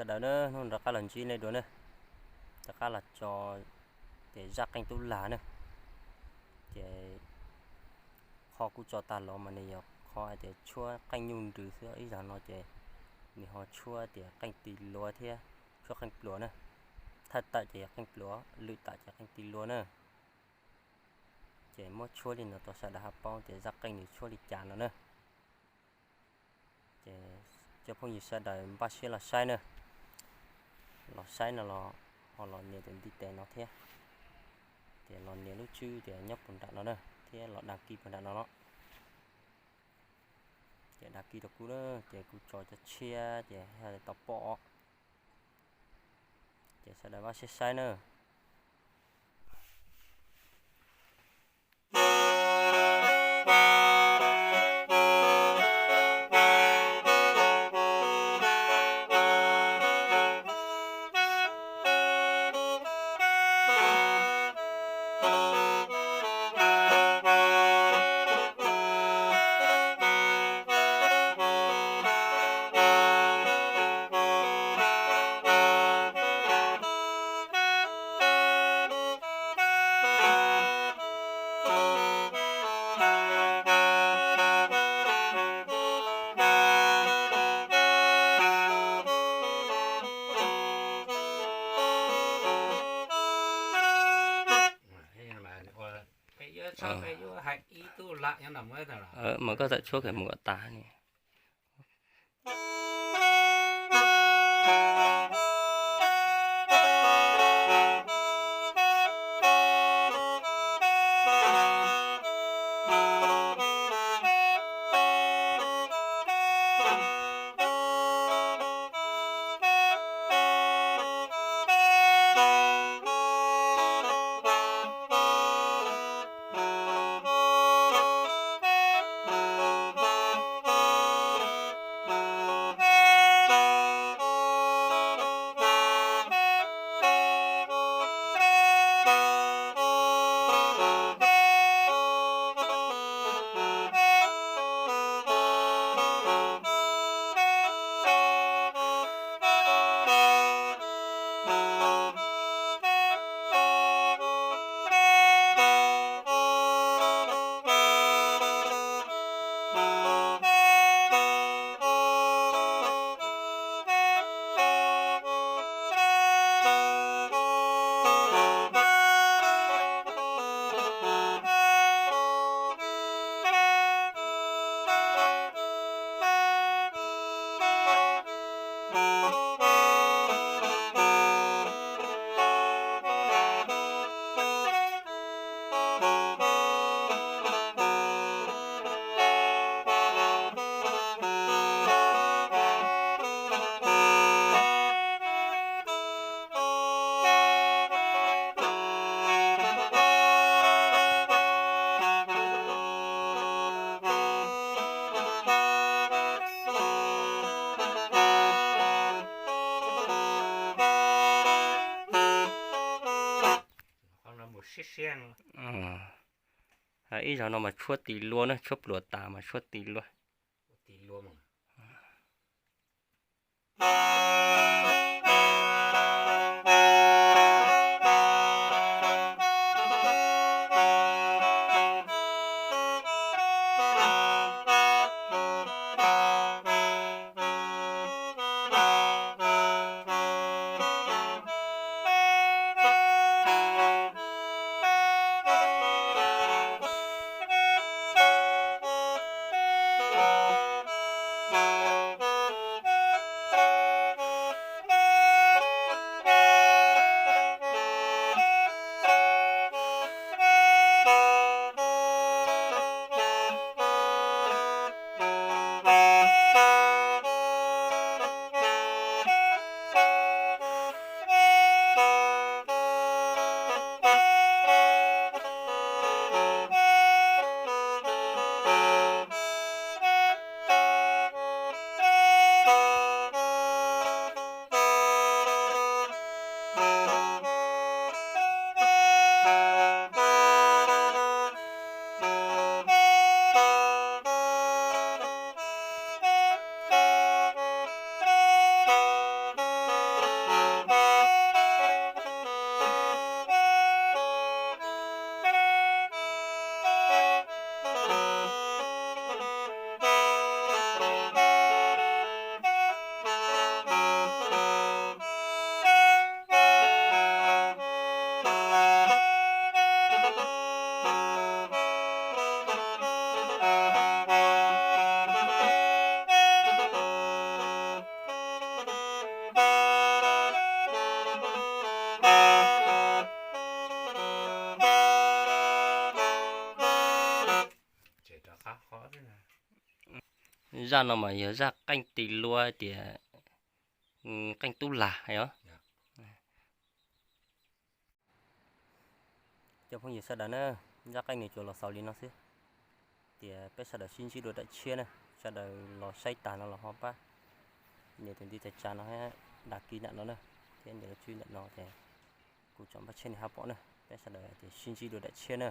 Sawv daws na, hnub no rov qab los ntsib nej dua na, rov qab los tso ces zaj qeej tub lag na. Ces qhov kuv tso tag los mas nws yog qhov hais tias tshuab qeej nyuj nrws xwb, ib zaug no ces nws ho tshuab tias qeej tis luav thiab tshuab qeej pluas na. Thawj tawm ces yog qeej pluas, lwm tawm ces qeej tis luav na. Ces muab tshuab li no rau sawv daws ho paub tias zaj qeej nws tshuab li cas no na. Ces cov phooj ywg sawv daws npaj siab los saib na, los saib no los ho los nias tus ntiv tes no thiab, ces los nias lub tswb tias nyob puag nram no na, thiab los đăng ký puag nram no no. Ces đăng ký rau kuv na, ces kuv tso cov tshiab ces tau pom. Ces sawv daws npaj siab saib na. Mas koj tawm tshuab kiag mus kom tas ni. Ib zaug no mas tshuab tis luav na, tshuab pluas tas mas tshuab tis luav. Zaj no mas yog zaj qeej tis lua tias qeej tub lag os. Cov phooj ywg sawv daws na, zaj qeej nws tsuas los xaus li no xwb. Tias peb sawv daws sib ntsib dua daim tshiab na, sawv daws los saib tas no los ho pab nias tus ntiv tsa tsa no, dam kis nram no na, thiab nias lub tswb ntawm no ces kuv tsom npaj tshiab nws ho pom na. Peb sawv daws tias sib ntsib dua daim tshiab na.